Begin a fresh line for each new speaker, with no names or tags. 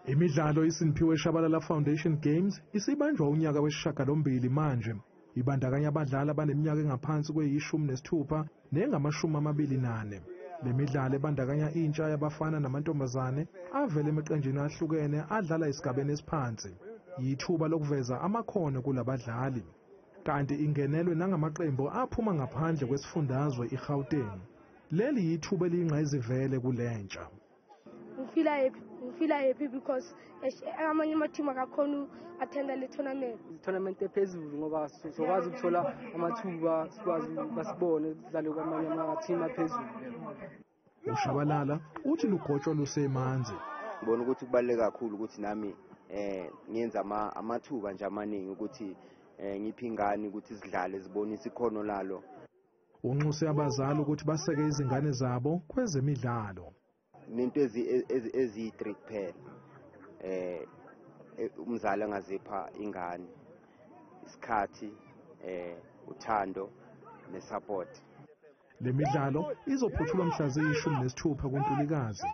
Imidlalo iSimphiwe Shabalala Foundation Games isibanjwa unyaka wesishiyagalombili manje. Ibandakanya abadlali abaneminyaka engaphansi kweyi-16 nengama-24. Le midlalo ebandakanya intsha yabafana namantombazane avela emaqenjini ahlukene adlala esigabeni esiphansi. Yithuba lokuveza amakhono kulabadlali. Kanti ingenelwe nangamaqembu aphuma ngaphandle kwesifundazwe iGauteng. Leli yithuba eliyingqayizivele kulentsha.
Ngifila happy, ngifila happy because amanye ama-team akakhona u-attenda le tournament.
Tournament ephezulu ngoba sizokwazi ukuthola amathuba, sikwazi basibone, sidlale kwamanye ama-team aphezulu.
UShabalala uthi lugotshwa lusemanzi.
Ngibona ukuthi kubaluleke kakhulu ukuthi nami ngiyenze amathuba nje amaningi ukuthi ngiphe ingane ukuthi sidlale, zibonise ikhono lalo.
Unxuse abazali ukuthi baseke izingane zabo kwezemidlalo.
Nento eziyi-3 kuphela umzali angazipha ingane: isikhathi, uthando nesupport.
Le midlalo izophothulwa mhla ziyi-16 kuNtulikazi.